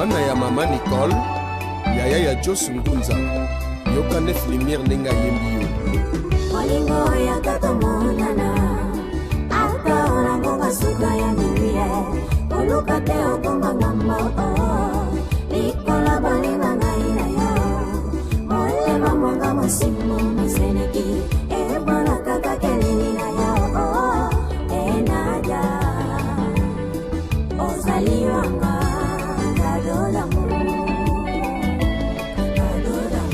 Mwana ya mama Nicole, yaya ya Jos Ngunza. Yoka Nef Lumière ndenge ayembi yo. Bolingo yaka tomonana ata ona ngonga suka ya minuit koluka te okoma ngambo oh. Likolo bolingo ngai na yo molema mwanga mosimo maseneki ebolaka kaka elili na yo oh. Enadia ozali wanga cadeau d'amour, cadeau d'amour.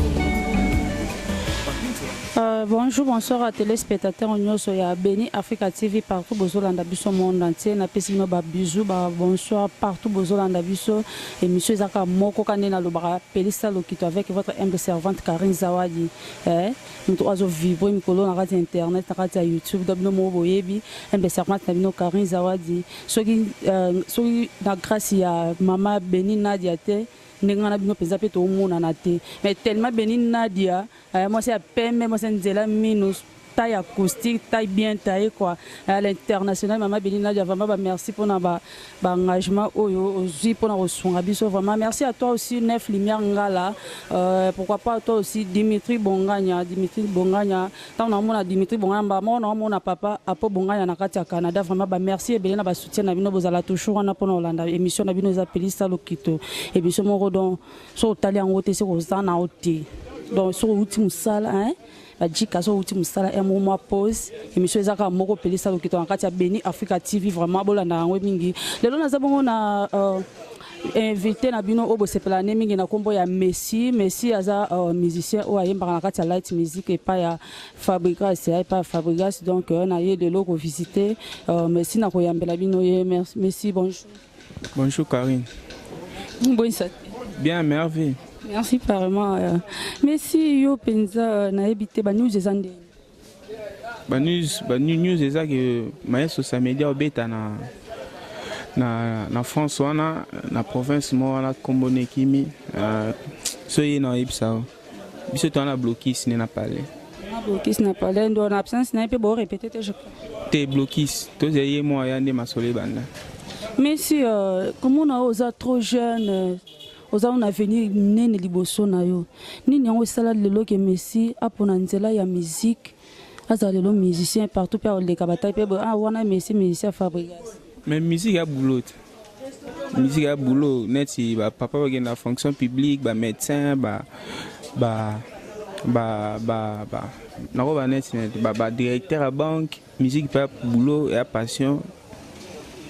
Bonjour, bonsoir à téléspectateurs nyonso ya Beni Africa TV partout bozolanda biso monde entier. Napesi bino ba bisous, ba bonsoir partout bozolanda biso. Émission ezaka moko kande na lobaka Pelisa Lokito avec votre humble servante Karine Zawadi. Eh, mutu azo vibrer mikolo na kati ya internet, na kati ya YouTube, donc bino moko boyebi humble servante na bino Karine Zawadi. Soki soki na grâce ya mama Beni Nadia te, ndenge na bino penza pe tomonana te. Mais tellement Beni Nadia, mwasi ya pembe, mwasi ya nzela minus, taille acoustique, taille bien taillée quoi. À l'international, maman Beni Nadia, vraiment bah, merci pour ba, ba engagement oyo ozui pour na kosunga biso vraiment. Merci à toi aussi Nef Lumière Ngala. Pourquoi pas toi aussi Dimitri Bonganya, Dimitri Bonganya. Tant na mona Dimitri Bonganya ba mona mona papa Apo Bonganya na kati ya Canada vraiment bah merci ebele na ba soutien na bino bozala toujours wana pona Hollanda. Émission na bino eza Pelisa Lokito. Émission moko donc so otali yango te se kozana ote. Donc so outi musala hein. Bajika so outi musala ya moko mwa pause. Émission ezaka moko Pelisa Lokito na kati ya Beni Africa TV vraiment bolanda yango mingi. Lelo naza bongo na invité na bino oyo bosepela ne mingi na kombo ya Messi. Messi aza musicien oyo ayembaka na kati ya Light Music epai ya Fabregas, ya epai ya Fabregas. Donc na ye lelo ko visiter Messi na koyambela bino ye. Merci, Messi, bonjour. Bonjour Karine. Bonne santé. Bien, merveille. Merci vraiment. Messi yo penza na ebité ba news eza ndenge. Ba news, ba news eza que maestro Samedi obeta na France wana, na province mo wana kombo ne kimi, so ye na yebisa. Biso to na blocus ne na palais. Na blocus na palais ndo na absence na pe bo répéter te je crois. Te blocus, to ze ye mo ya nde masole banda. Messi comment on a oza trop jeune, oza un avenir nene liboso na yo. Nini yango esala lelo ke Messi apona nzela ya musique, aza lelo musicien partout pe oleka bataille pe ah wana Messi musicien Fabregas. Mais musique ya boulot. Musique ya boulot neti ba papa ba na fonction publique, ba médecin, ba ba ba ba ba nako ba neti ba ba directeur à banque, musique pa boulot ya passion.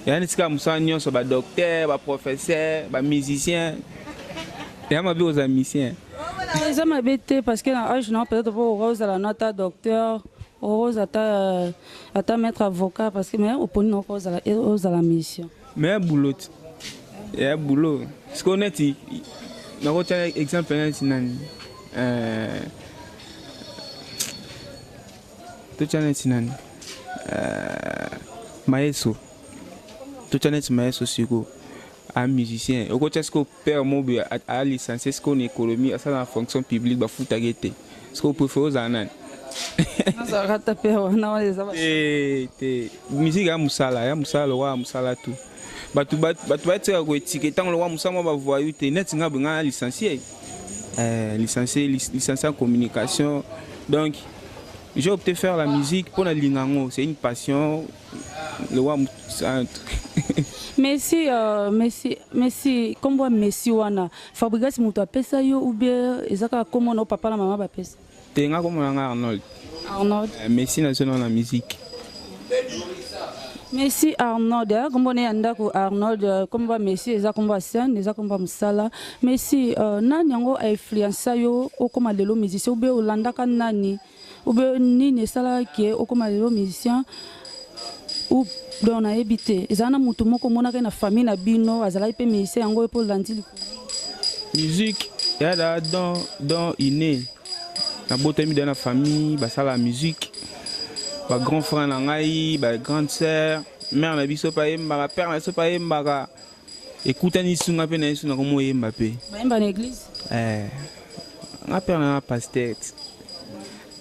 Ya neti ka musala nyonso ba docteur, ba professeur, ba musicien. Ya mabe oza musicien. Eza mabe te parce que na âge na peut-être po ozala na ta docteur, oza ta ata maître avocat parce que mais oponi na ozala ozala mission. Mais boulot. Ya boulot. Ce qu'on est na ko tia exemple neti nani? To tia neti nani? Maestro. To tia neti maestro siko. Un musicien. Oko tia siko père mobi a licencié siko na économie, asala na fonction publique ba futa gete. Siko préfère ozala nani? Nazalaka ta père wana wana eza ba- Te, te. Musique ya musala, ya musala lokola ya musala tout. Bato bato batika ko étiqueter ntango lokola musala mwa ba voyou te. Neti nga boye, nga na licencié. Licencié, licencié en communication. Donc, j'ai opté faire la musique pour la lingango. C'est une passion. Le roi, c'est un truc. Messi, Messi, Messi, comme moi Messi wana, Fabregas mutu apesa yo ou bien ezaka comme no papa na maman ba pesa? Te nga comme nga Arnold. Arnold. Messi na na musique. Messi Arnold, hein, comme on est ndako Arnold, comme va Messi eza comme va scène, eza comme va musala. Messi, nani yango a influencer yo okoma lelo musicien ou bien olandaka nani? Ou bien nini esala ke okoma lelo musicien ou donc na yebi te. Ezala na mutu moko omonaka na famille na bino, azalaki pe musicien yango po landi likolo. Musique ya da don, don inné. Na botami dans la famille, ba sala musique. Ba grand frère na ngai, ba grande sœur, mère na biso pa yembaka, père na biso pa yembaka. Ekutani sunga pe na yesu na komo yemba pe. Ba yemba na église? Nga père na pasteur.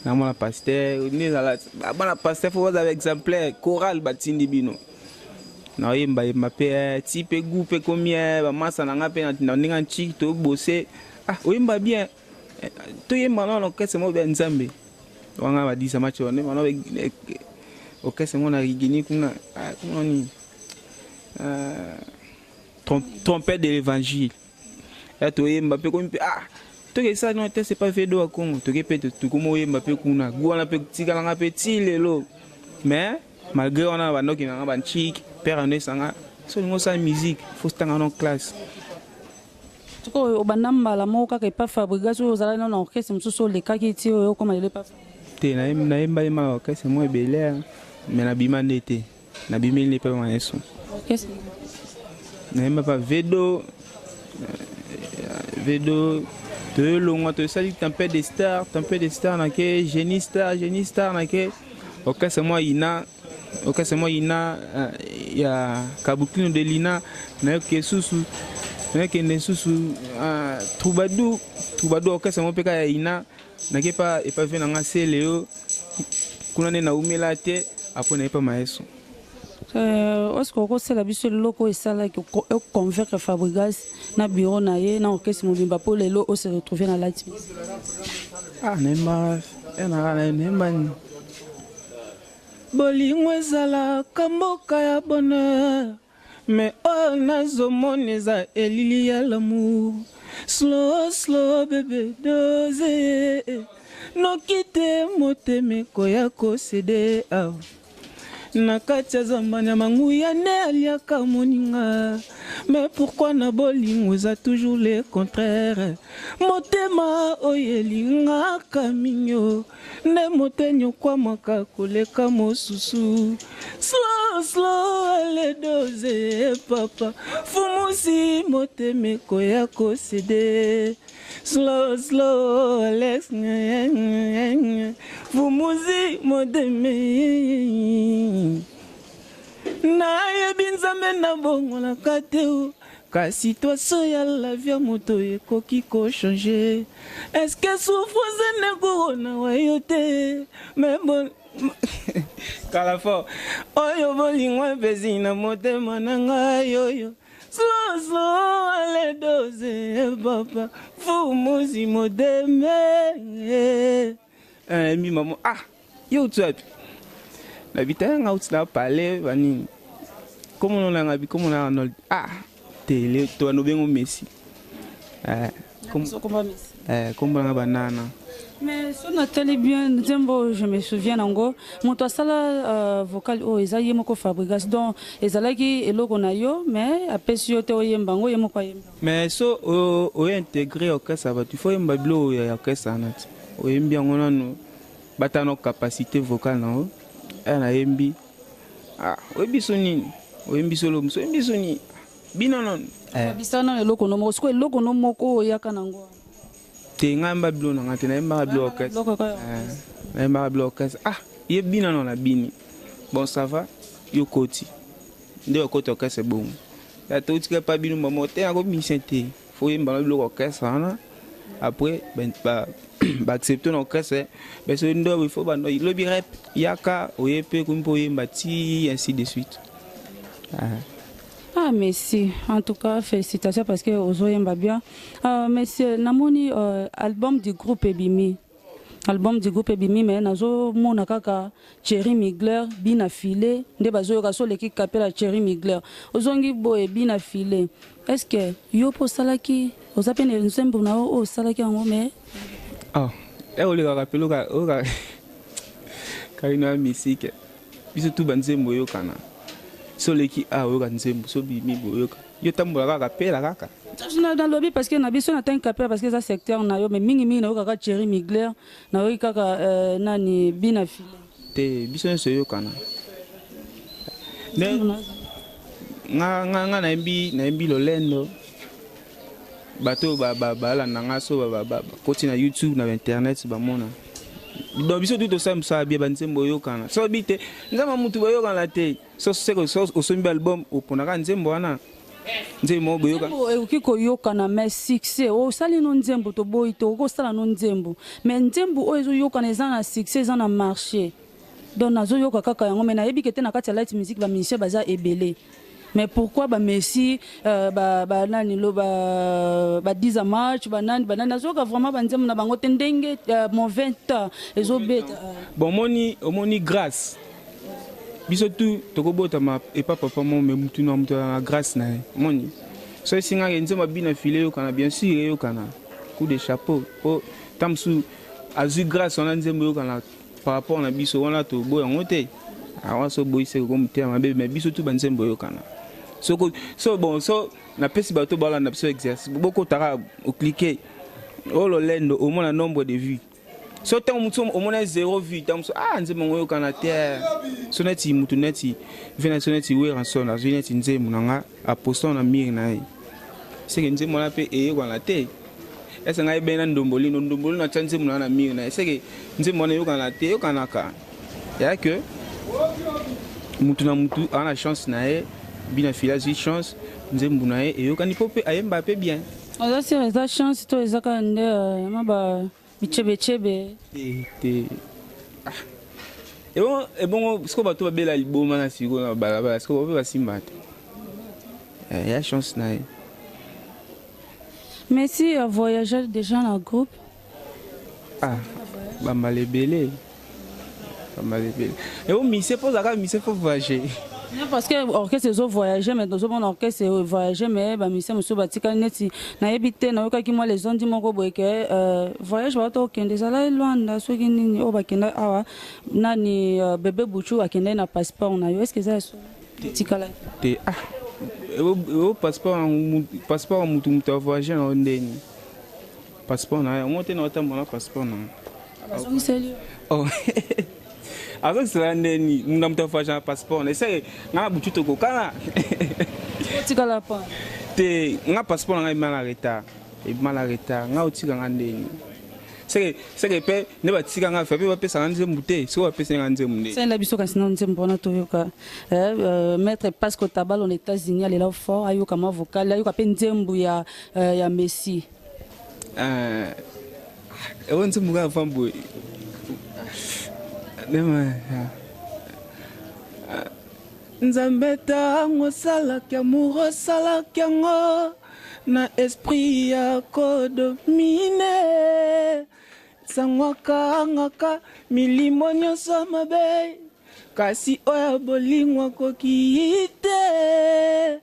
Na mona pasteur, ni zala, ba bana pasteur faut baza exemplaire, chorale batindi bino. Naoyemba yemba mpe eh, ti mpe gout mpe ekomi eh, bamasa na nga mpe na ndenge ya ntiki tobose ah oyemba bien eh, toyemba nano orchestre moko ya nzambe wanga badisa match wana wana orchestre moko na rigini kuna ah, kuna nini euh, trompette de l'évangile ya toyemba mpe komi mpe ah toke esala nino te c'est pas vedo ya congo toke mpe tokomi oyemba mpe kuna gu wana mpe tikalanga mpe ti lelo mais malgré wana bandoki nanga banchik père ano esanga so olingi osala musique faut tanga no classe. Sikoyo obanda mbala moko kaka epa Fabregas oyo ozalaki nano na orchestre mosusu olekaki ti oyo okoma lelo epa te nayemba yemba na orchestre moko ebele mais nabima nde te nabimeli nde epa mayeso orchestre nayemba pa vedo vedo toyolongwa tosali tempête de star tempête de star nake génie star génie star nake orchestre mwa ina orchestre mwa ina euh, ya kabukino de lina nayoke susu nayokende susu uh, troubadour troubadour orchestre moko mpe kaka ya ina nake pa epa vie na nga seleo kuna nde naumela te apres naye pa maeso Euh, est-ce que okosala biso eloko oyo esalaki oconvaincre Fabregas na bureau na ye na orchestre mobimba mpo lelo ose retrouve na light ah nayemba nayemba nini bolingo ezalaka mboka ya bonheur mais oyo nazomona eza elili ya l'amour slow slow bebe dose noki te motema ekoya kosede awa na kati ya zamba nyama nguya nde aliaka moninga mais pourquoi na bolingo eza toujours le contraire motema oyo elingaka minyo nde moto enyokwamaka koleka mosusu slow slow ale dose papa fumusi motema ekoya kosede slow slow alex fumusi motema nayebi nzambe nabongolaka te o kasi situation ya la vie ya moto ekoki kochange eske souffrance ndekokona wayo te me bon kala fort oyo bolingo epesi na motema na ngai oyo slow slow ale dose papa fumusi motema mi mama ah yo uti wapi nabita yanga uti na palais banini komona nanga bi komona Arnold ah tele to bano bengo Messi eh kombo nanga banana mais so natali bien nzembo je me souviens nango moto asala euh, vocal oyo eza ye moko Fabregas donc ezalaki eloko na yo mais apesi yo te oyemba yango ye moko ayemba mais so oyo intégré orchestre ya bato il faut oyemba biloko ya orchestre wana ti oyembi yango nanu bata no capacité vocale na yo aya nayembi ah oyebi so nini oyembi so lomo so oyembi so nini bino nanu bisa nano eloko no moko sikoyo eloko no moko oyaka nango te ngai yemba biloko na ngai te nayembaka biloko orchestre nayembaka biloko orchestre ah ye bino nano na bini bon ça va yo koti nde okoti orchestre bongo ya totika pa bino mamo te nakobimisa te fo oyemba na biloko orchestre wana après baaccepte na orchestre beso ndo il faut bando lobi rep yaka oye mpe komi mpo oyemba ti ainsi de suite ah. Ah, merci. En tout cas, félicitations parce que ozoyemba bien. Euh, monsieur, namoni euh, album du groupe Ebimi. Album du groupe Ebimi, mais nazo mona kaka Thierry Migler, Bina Filet, nde bazoyoka so leki kapela Thierry Migler. Ozongi boye Bina Filet. Est-ce que yo po salaki oza pe na nzembo na yo oyo osalaki yango mais Ah, e olekaka pe loka oka karino ya misike biso tu banzembo oyokana so oleki a oyoka nzembo so bimi boyoka yo tambola kaka pela kaka nalobi parce que na biso na tangi kapela parce que eza secteur na yo mais mingimingi nayoka kaka Thierry Migler nayoki kaka euh, nani Bina Filet te biso nyonso eyokana nga nga nga nayembi nayembi lolendo bato oyo balanda nga so bakoti na youtube na internet bamona donc biso tu tosala mosala bie banzembo oyokana so bi te nzambe mutu boyokana te so seko so osombi album oponaka nzembo wana nzembo moko boyoka ekoki koyokana mais succès osali no nzembo toboyi te okoki kosala no nzembo mais nzembo oyo ezoyokana eza na succès eza na marché. Donc nazoyoka kaka yango, mais nayebi ke te na kati ya light music bamusicien baza ebele. Mais pourquoi bamessi banani lo badiza match, banani banani, nazoyoka vraiment banzembo na bango te ndenge mon 20 ans ezobeta? Bon, omoni grâce, biso tu tokobotama epa papa mo, mais mutu na mutu na grâce na ye. Omoni, so esingaki nzembo abina file eyokana, bien sûr eyokana, coup de chapeau, po ta mosusu azwi grâce wana, nzembo eyokana par rapport na biso wana. Toboya yango te. Awa so boyi seke komotema mabe, mais biso tu banzembo eyokana. Soko so bon, so napesi bato balanda biso exercice, bokotaka, oclique oyo lolendo, omona nombre de vues. So ntango motu omona zéro vue, ntango mosu, ah, nzembo yango oyokana te. So neti mutu neti ve so neti Werrason azwi neti nzembo na nga, aposte na mur na ye, seke nzembo wana mpe eyokana te. Ese ngai ebe na ndombolino, ndombolino atya nzembo na nga na mur na ye, seke nzembo wana eyokana te? Eyokanaka. Ya ke mutu na mutu aza na chance na ye. Bina fili azwi chance, nzembo na ye eyokani mpo mpe ayemba mpe bien. Oza sûr eza chance to eza kaka nde ma ba bichebechebe? Te te. Ah. Ebongo, ebongo sikoyo bato babela liboma na sikoyo na balabala, sikoyo bape basimba te. Ya chance na ye. Messi a voyagé déjà na groupe? Ah, bambala ebele, bambala ebele. Ebo mise mpo ozalaka mise, faut voyager. Non, parce que orchestre ezo voyager, mais tozomona orchestre voyager, mais bamusicien mosusu batikali. Neti nayebi te, nayokaki mwa lezondi moko boye ke voyage bauta kokende ezala Lwanda, soki nini oyo bakenda awa, nani, bebe Buchu akendaki na passeport na yo. Est ce que eza ya solo, tikalaki? Te. Ah, ebo passeport, passeport ya mutu, mutu avoyage na yo ndeni? Passeport na ye yango te, na otambola na passeport na Bazongiseli? Oh, azokisela ndeni na moto avoyage na passeport na eseke? Nga na butu tokokana. Otikala pa? Te, nga passeport na ngai ebima na retard, ebima na retard. Nga otika nga ndeni? Seke mpe nde batika nga fe mpe bapesanga nzembo te. Soki bapesi nga nzembo nde Salela biso kasi na nzembo wana toyoka. Maître Pasco Tabalo na États-Unis alela fort, ayoka ma vocal, ayoka mpe nzembo ya Messi. Ewo nzembo kaka fa boye. Nzambe, ntango osalaki amour, osalaki yango na esprit ya kodominer. Sango akangaka milimo nyonso mabe, kasi oyo bolingo akoki te.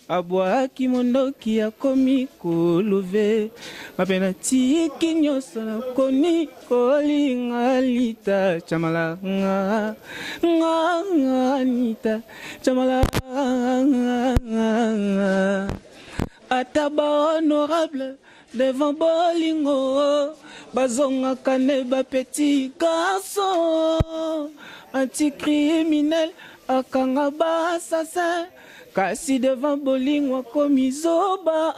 Abwaki mondoki, akomi koluve mape. Natiki nyonso, nakoni kolinga Lita Chamala nga nga Nita Chamala. Ata bahonorable devant bolingo bazongaka ne bapetit garçon. Anticriminel akanga baassassin, kasi devant bolingo akomi zoba.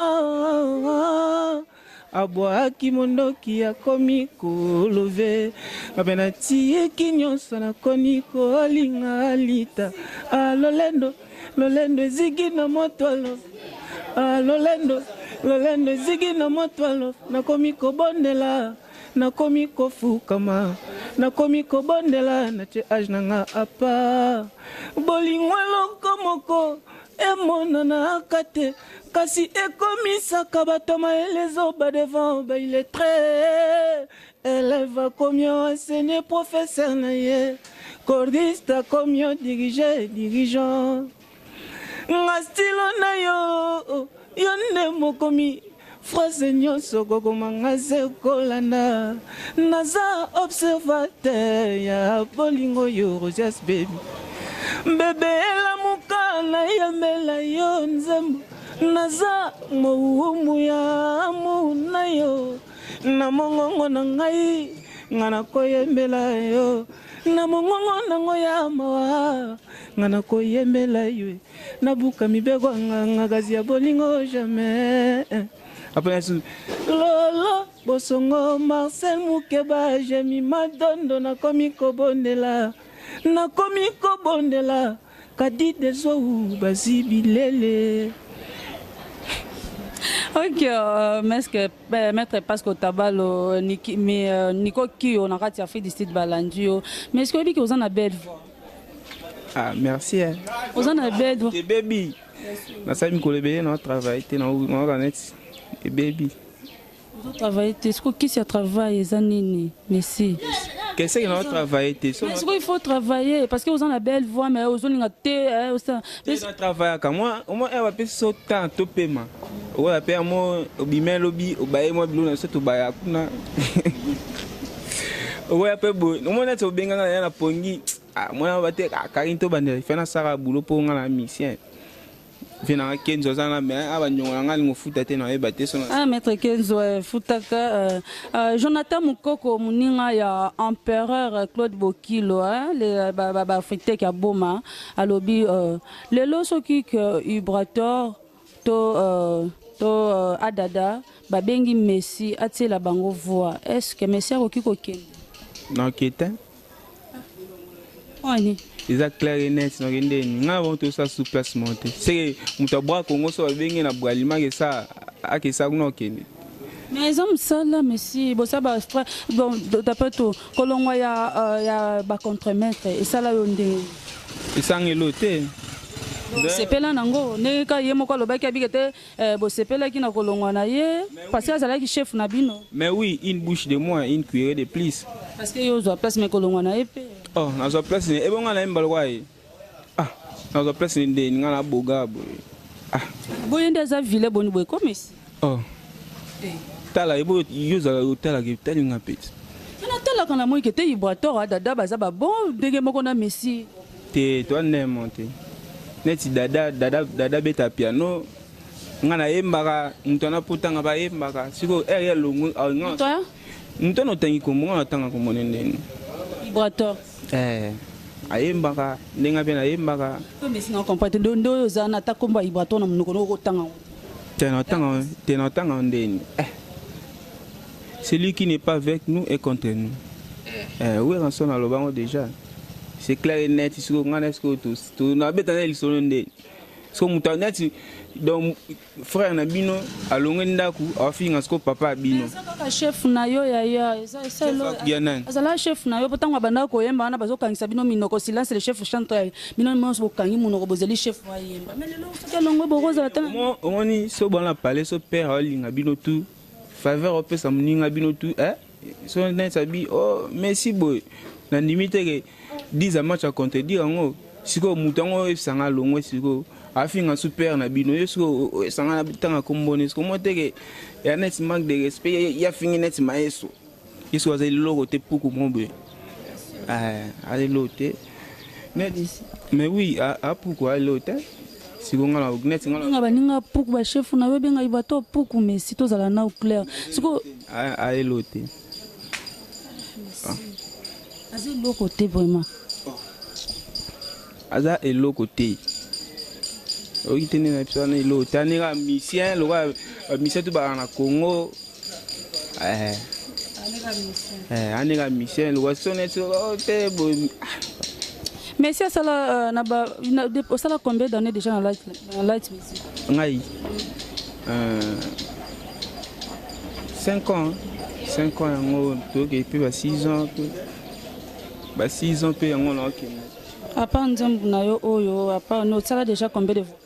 Abwaki mondoki, akomi kolove mabe. Natiki nyonso, nakoni kolinga Lita. Lolendo, lolendo eziki na moto alo. Lolendo, lolendo eziki na moto alo. Nakomi kobondela, nakomi kofukama, nakomi kobondela, natie age na nga apa. Bolingo eloko moko emonanaka te, kasi ekomisaka bato mayele zoba devant baillettré. Élève akomi enseigné professeur na ye, cordiste akomi odirige dirigeant. Nga stilo na yo, yo nde mokomi phrase nyonso kokoma, nga se kolanda. Naza observateur ya bolingo yo. Rosias baby, bebe, elamuka, nayembela yo nzembo. Naza mowumbu ya amour na yo. Na mongongo na ngai, nga nakoyembela yo. Na mongongo nango ya mawa, nga nakoyembela yo. Nabuka mibeko nganga, kasi ya bolingo jamais. Après lolo bosongo Marcel Mukeba Jemi Madondo, nakomi kobondela, nakomi kobondela kadi dezou bazi bilele. Ok, maître, maître Pasco Tabalo, Niki, mais Nico Kio na kati ya Afrique du Sud balandi yo. Mais est-ce que oyebi ke oza na belle voix? Ah, merci, hein. Oza na belle voix. Ebebi, nasali mikolo ebele na travail te, naoka neti ebebi. Ozotravaille te, sikoyo kisi ya travail eza nini, messi? Keseke na travaille te. Mais sikoyo il faut travailler parce que oza na belle voix, mais ozolinga te osala. Na travaillaka mwa omwa ere bapesi so temps topema, okola mpe yango obima, elobi obaye mwa biloko na biso tobaya kuna, okoya mpe boye, omoi neti obenganga na ya na pongi mwana bate Karine, tobandela fe nasala boulot mpo nga na musicien vie nanga. Kenzo aza na me a baniongo na nga, alingi ofuta te, nayeba te so. Ah, maître Kenzo futaka. Jonathan Mukoko, moninga ya empereur Claude Bokilo, hein, baafrique ya Boma, alobi lelo soki ke Ibrator to Adada babengi Messi atiela bango voix, est ce que Messi akoki kokende? Naoke te. Wani? Eza clair et net, nakende nini? Ngai bango tosala sous place moko te. Seke moto abwaka Kongo, so babenge na Bralima, akesa akesa kuna, okende. Mais eza mosala, Messi, bosala ba, bon, d'après to kolongwa ya bacontremaître esala yo ndenge? Esangelo te. Bosepela nango ndenge kaka ye moko alobaki, abike te, bosepelaki na kolongwa na ye parce que azalaki chef na bino? Mais oui, une bouche de moins, une cuillerée de plus. Parce que yo ozwa place, mais kolongwa na ye mpe? Oh, nazwa place ne ebonga na ye mbala kwa ye. Ah, nazwa place ne ndeni nga na boga boye? Ah. Boye nde aza vile boni boye komisi. Oh, tala ebo, yo ozala otalaka, etalinga peti. Natalaka na moi ke te, Ibrator, Adada baza babon ndenge moko na Messi. Te, toa ndemo te. Neti Dada, Dada, Dada beta piano, nga nayembaka, moto ana potanga bayembaka. Sikoyo ere ya longo moto aya. Moto ana otangi kombo, nga natanga kombo ne ndeni? Ibrator. Eh, ayembaka ndenge mpe nayembaka. Messi, na comprendre te nde oyo oza na ata kombo ya Ibrator na monoko no okotanga yango. Te, natanga te, natanga ndeni? Eh, celui qui n'est pas avec nous est contre nous. Eh, Werrason alobango déjà, c'est clair et net. Sikoyo ngai na sikoyo nabeta na lisolo ndeni? Siko moto neti, donc frère na bino alongwe ndako, afinga siko papa ya bino. Eza kaka chef na yo, yaya, eza ya nani? Azala chef na yo po ntango abandaka koyemba wana, bazokangisa bino minoko, silence, le chef chante, bino nyonso bokangi monoko, bozali chef ayemba. Mais lelo soki alongwe, bokozala te. Omoni, so bana pale, so père aolinga bino tu faveur, opesa moninga bino tu, eh? So neti abi, oh, merci boye, nandimi teke 10 match ya contredire yango. Sikoyo moto yango oyebisanga alongwe, sikoyo afinga su père na bino. Yo sikoyo oyebisanga na ntanga komboni, sikoyo mo teke ya neti manque de respect, ya fingi neti mayeso. Ye sikoyo aza eloko te, puku mo boye, aza eloko te. Mais oui, apuku aza eloko te. Sikoyo nga na neti nga baninga puku, bachef na yo ebengai bato puku. Messi, tozala nao clair sikoyo. Aza eloko te. Aza eloko te vraiment. Aza eloko te, oyoki te? Nde na biso wana eloko te, aneka musicien lokola bamusicien to bakaka na Congo, aneka musicien lokola so neti te boye. Messi asala na ba osala combien d'années déjà na light music? Ngai 5 ans, 5 ans yango toyoki mpe ba 6 ans, mpe ba 6 ans mpe yango naokende. À part nzembo na yo oyo, à part osala déjà combien de voix?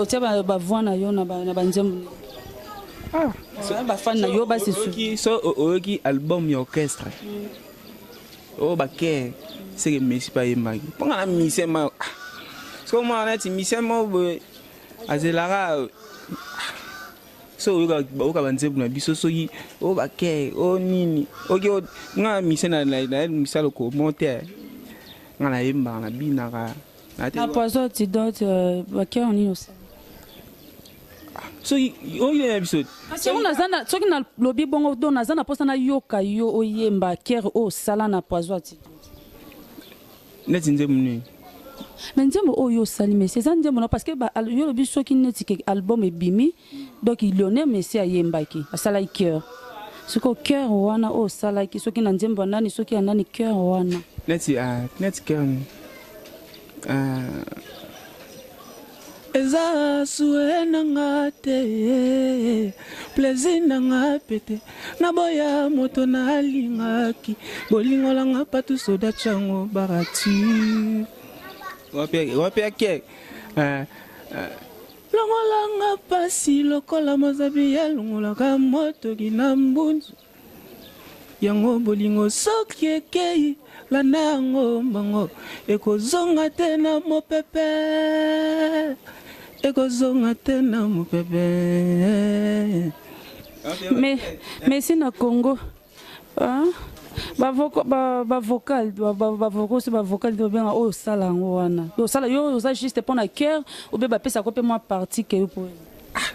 Otia bavoix na yo na banzembo, bafani na yo basisu? So oyoki album ya orchestre oyo bakere, seke Messi mpe ayembaki mpo nga na musicien ma. Soki omona neti musicien moko boye azelaka, so oyoka banzembo na biso, soki oyo bakere oyo nini, oki nga na musicien na misala komo te, nga nayembaka, nabinaka. Na poison antidote, bakere nini osala? Soki oyo na biso. Kasi yango soki nalobi bongo, donc naza na mposa nayoka yo oyemba chœur oyo osala na poison antidote. Neti nzembo nini? Mais nzembo oyo osali, Messi, eza nzembo na, parce que yo olobi soki neti ke album ebimi, donc Lionel Messi ayembaki, asalaki chœur. Sikoyo chœur wana oyo osalaki, soki na nzembo ya nani, soki ya nani, chœur wana? Neti chœur nini? Eza souhait na nga te, plaisir na nga pe te. Naboya moto nalingaki, bolingo la nga patu soda chango barati. Wapi wapi ake? Eh, eh. Longola nga pasi lokola mozabi alongolaka motoki na mbunzu. Yango bolingo soki ekei landa yango mbango ekozonga te na mopepe ekozonga te na mopepe. Mais mais si na Congo hein? Ba vocal ba ba vocal ba ba vocaux ba vocal to benga oyo sala yango wana. Osala yo oza juste pona cœur ou bien ba pesa ko pe mwa partie que yo po. Ah.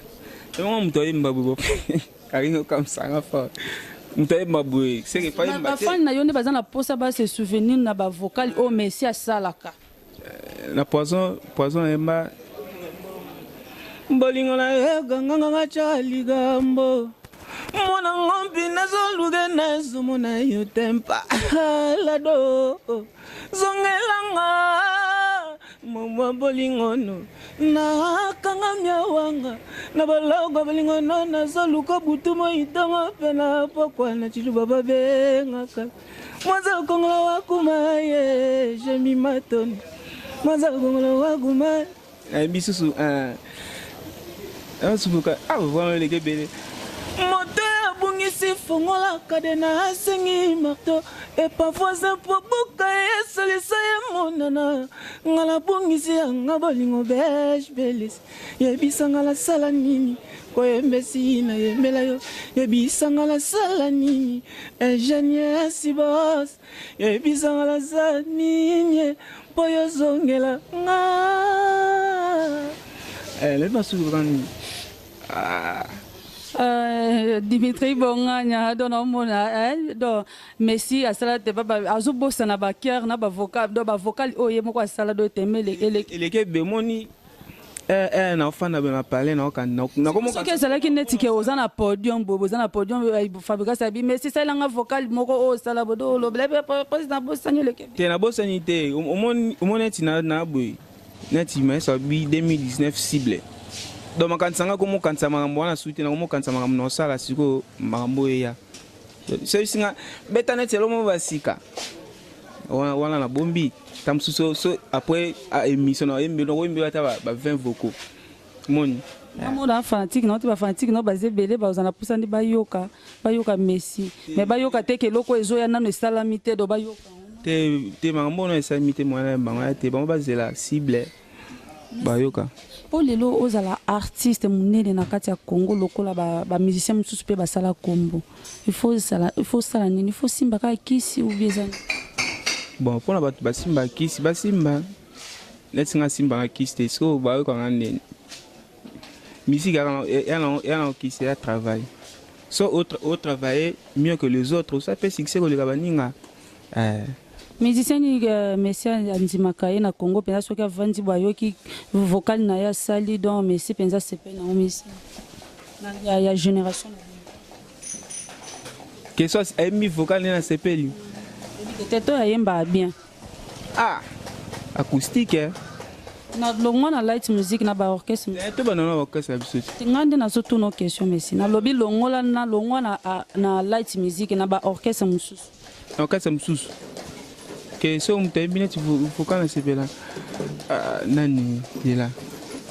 Yango moto ayemba bobo. Alingi okamwisa nga fort. Moto ayemba boye seke pa yemba te. Bafani na yo nde baza na posa ba se souvenir na ba vocal oyo Messi asalaka. Euh, na poison poison ayemba bolingo na yo eganganganga tya ligambo mwana ngombi nazoluke nazomona yo te mpa lado zongelanga Mwa bolingo no nakangami awanga na boloko bolingo no nazoluka butu moi ntongo mpe na pokwa na ciluba babengaka mwaza kongola wakuma ye jemi matoni mwaza kongola wakuma nayebi susu nasubuka ah vraiment eleki ebele moto abungisi fongola kadena asengi marto epa voisin po buka esalisa ye monana nga nabungisi yanga bolingo bege belis yebisa nga nasala nini koyembesi nayembela yo yebisa nga nasala nini ingénieur sibos yebisa nga nasala nini mpo yozongela nga eh, nayebi masusu kaka nini ah. Euh, Dimitri Bonganya donc omona eh, donc Messi asala te ba azobosana ba cœur na ba vocal donc ba vocal oyo ye moko asala do etemele eleki ebemoni eh, eh, naofanda be na palais naosoki ezalaki neti ke oza na podium boye boza na podium eh, Fabrigas abi Messi salelanga vocal moko oyo osala bodo olobela président bosani eleki te nabosani te omoni neti na boye neti maestro abi 2019 cible donc makanisa nga komokanisa makambo wana suki te nakomokanisa makambo na osala sikoyo makambo oyo eya soyebisi nga beta neti eloko moko basika wana nabombi ta mosusu so après émission na oyembeli okoyembeli ata ba 20 vocaux moni namona fanatique na te bafanatique nao baza ebele bazala na mposa nde bayoka bayoka messi mais bayoka te ke eloko ezoya nano esalami te do bayoka te te makambo wana esalami te mwana bango ya te bango bazela cible bayoka mpo lelo ozala artiste monene na kati ya congo lokola bamusicien ba mosusu mpe basala nkombo il faut osala nini il faut osimba kaka kisi ou bien eza bon mpona bato basimba kisi basimba neti nga asimbaka kisi te sikoyo bayokanga ndeni musique ya na kisi ya travail so otravaille mieux que les autres osa mpe succès koleka baninga eh. Musicien nini euh, Messi andimaka ye na Congo mpenza soki avandi bo ayoki vocal na ye asali donc Messi mpenza asepeli nango Messi ya, ya génération na bino. Question ayembi vocal nde nasepeli te to ayembaka bien ah acoustique eh? Na longwa na light music na ba orchestre. Eh, to bana na orchestre na biso. Nga nde nazotuna question Messi. Nalobi longola na longwa na, na light music na ba orchestre mosusu. Na orchestre mosusu. Ke so moto ayebi neti vocal na sepela. Ah, nani yela.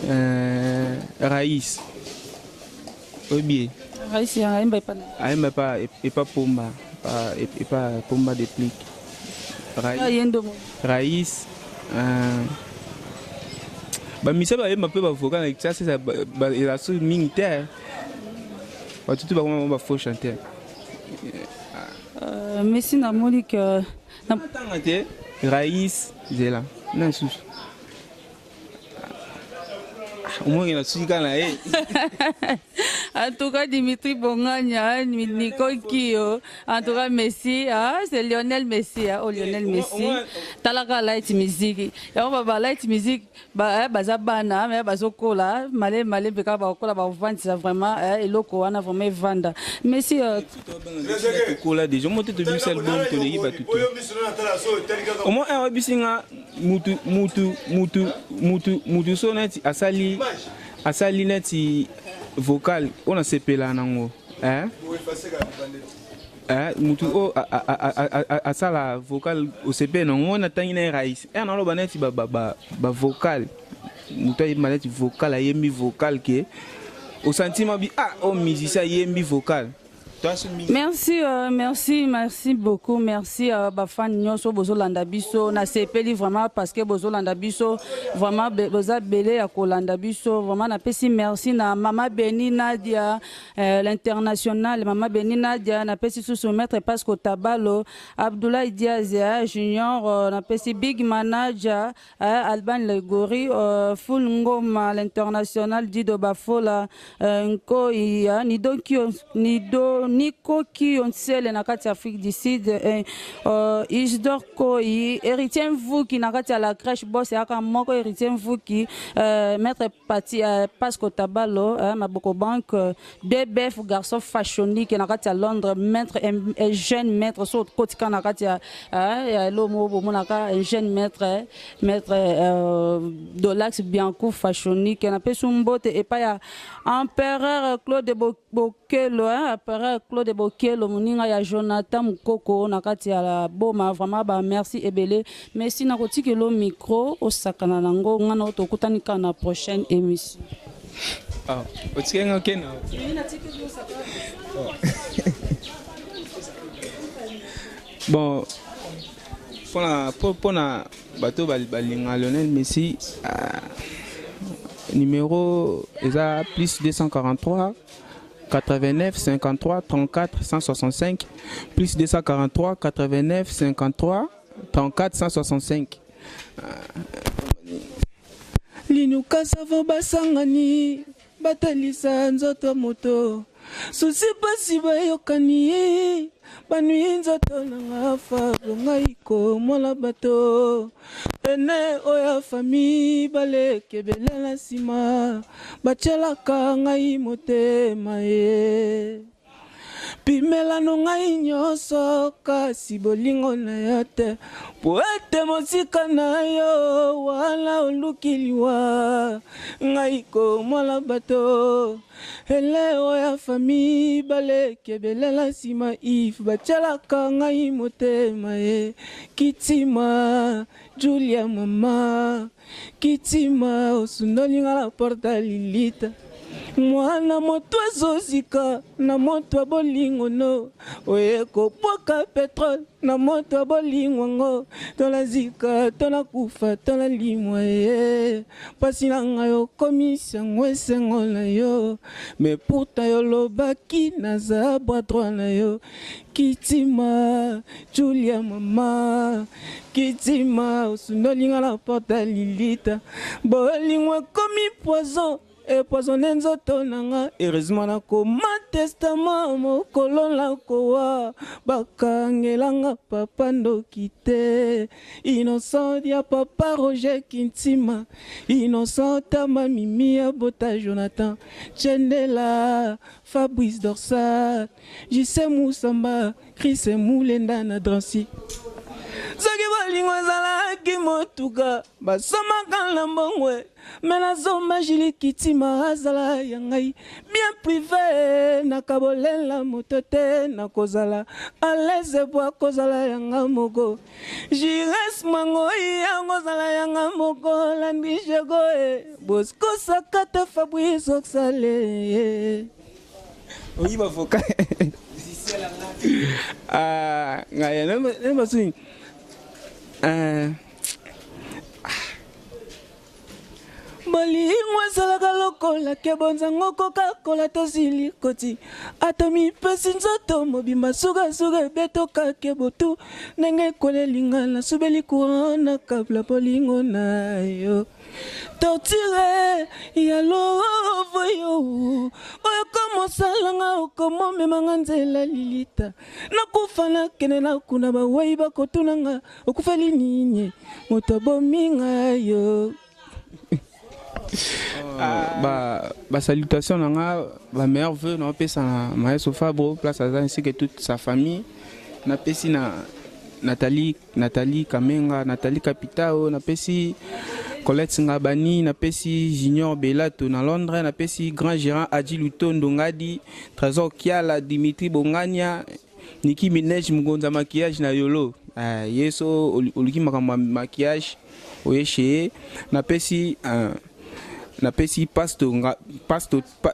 Euh, Raïs. Oyebi ye? Raïs ayemba epa na. Ayemba epa epa Pomba, epa Pomba de Plique. Raïs. Raïs. Euh, bamisa bayemba mpe bavocal na Kinshasa eza so mingi te bato tu bakoma bango bafaux chanteur euh, messi namoni ke natanga te Raïs zela na lisusu omongi na suki kaka na ye En tout cas, Dimitri Bonganya, Nico Kio, en tout cas, Messi, ah, c'est Lionel Messi, ah, oh, Lionel Messi. Talaka light music. Ya ba ba light music, ba eh, baza bana, mais bazokola, malé malé beka ba kola ba vendre vraiment eh, eloko wana vraiment vanda. Messi euh, tokola déjà mo te tobimisa album toleki bato te. Au moins un oyebisi nga Mutu mutu mutu mutu mutu so neti asali asali neti vocal oyo nasepela nango eh? Eh, mutu oyo asala vocal osepele nango natangi na ye rais eh, naloba neti bavocal moto ayemba neti vocal ayembi vocal ke osantima bi ah oyo musicien ayembi vocal. Merci, merci, merci beaucoup, merci bafan nyonso bozolanda biso. Nasepeli vraiment parce que bozolanda biso vraiment, boza bele ya kolanda biso vraiment. Napesi merci na mama Beni Nadia, l'international mama Beni Nadia. Napesi susu maître Pasco Tabalo, Abdoulaye Diaz Junior, napesi big manager Alban Legori, Full Ngoma, l'international Dido Bafola, Nkoi, Nido Kio, Nido Nico Kio Nsele na kati Afrique du Sud, Isidore Koi, Héritier Mvuki na kati ya la crèche boss yaka moko Héritier Mvuki, maître Pati, Pasco Tabalo, Maboko Bank, DBF garçon fashionique na kati ya Londres, maître un jeune maître so kotika na kati ya ya lomo bomonaka un jeune maître, maître Dolax Bianco fashionique. Napesi mbote epai ya empereur Claude Bokelo, empereur Claude Bokelo, moninga ya Jonathan Mukoko na kati ya Boma. Vraiment ba merci ebele. Merci na kotikelo micro osakana nango nga na tokutani kaka na prochaine émission. Ah, otikeli nga okende. Bon, mpona bato balinga Lionel Messi, numéro eza plus 243 89 53 34 165, plus 243 89 53 34 165. Linuka savo basangani batalisa nzoto moto susi pasi bayokani banui nzoto nanga fablo ngai komona bato ene oyo fami balekebele na nsima batielaka ngai motema ye pimelano ngai nyonso kasi bolingo na yo te po ete mosika na yo wana oluki liwa ngai komona bato ele oyo fami balekebelela nsima if batielaka ngai motema ye kitima Julia mama kitima osundolinga na porta lilita mwana moto azozika na moto ya bolingo no oye kobwaka petrole na moto ya bolingo yango tolazika tolakufa tolalimwa ye mpasi na ngai okomisi yango esengo na yo mais pourtant yolobaki naza bras droit na yo kitima Julia mama kitima osundolinga na porta lilita bolingo ekomi poison epoisonne nzoto na nga heureusement nakoma testament mokolo nakowa bakangelanga papa ndoki te innocent ya papa Roger Kintima innocent tama mimi ya bota Jonathan Chendela Fabrice Dorsal Jise Musamba Chris Mulenda na Drancy soki bolingo ezalaki motuka basomaka na mbongwe me nazomba Jili Kitima azala ya ngai bien privé nakabolela moto te nakozala à l'aise po akozala yanga moko Jires Mangoi yango ozala yanga moko Landry Jego Bosco Sakata Fabrice Oxale oyi bavoka ngai nabasuni. Bolingo ezalaka lokola kebonzango kokakola tozili koti ata mipesi nzoto mobimba sukasuka ebetoka kebotu ndenge ekolelinga nasubeli courant na kabla bolingo na yo torture ya lovo yo oyo komosalanga okomomemanga nzela lilita nakufa nakende nakuna bawei bakotunanga okufeli nini moto abominga yo. Ba salutation na nga, ba meilleurs vœux na opesa na Maestro Fabro place aza ainsi que toute sa famille. Napesi na Nathalie, Nathalie Kamenga, Nathalie Kapitao, napesi Colette Ngabani, napesi Junior Belato na Londres, napesi grand gérant Adji Lutondo Ngadi, Trésor Kiala, Dimitri Bongania, Niki Minej Mugonza maquillage na Yolo. Ah, yeso oluki makambo ya maquillage oye chez ye. Napesi napesi Pasto nga Pasto pa,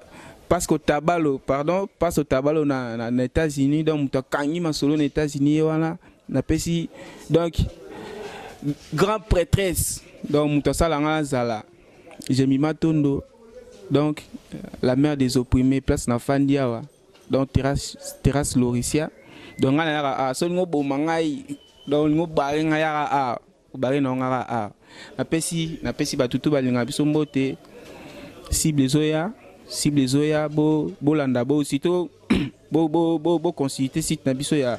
Pasco Tabalo, pardon, Pasco Tabalo na États-Unis, donc moto akangi masolo na États-Unis ye wana. Napesi donc grand prêtresse, donc moto asala nga nazala Jemima Tondo, donc la mère des opprimés, place na fandi awa, donc terrasse Loricia. Donc nga nayaka a so olingi oboma ngai, donc olingi obare ngai yaka a obare na ngaka a. Napesi bato tu balingaka biso mbote. Cible ezoya, cible ezoya, bolanda bo aussitôt bo consulter site na biso ya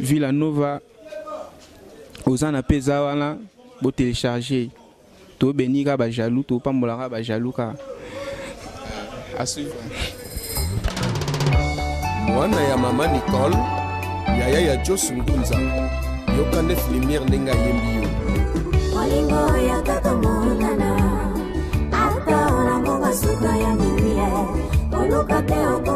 Villa Nova ozana mpe eza wana, botélécharge. Tobeni kaka bajaloux, topambolaka bajaloux kaka. À suivre. Mwana ya mama Nicole, yaya ya Jos Ngunza, yoka Nef Lumière ndenge ayembi yo. Bolingo yaka tomonana, ata na ngonga suka ya minuit, koluka te.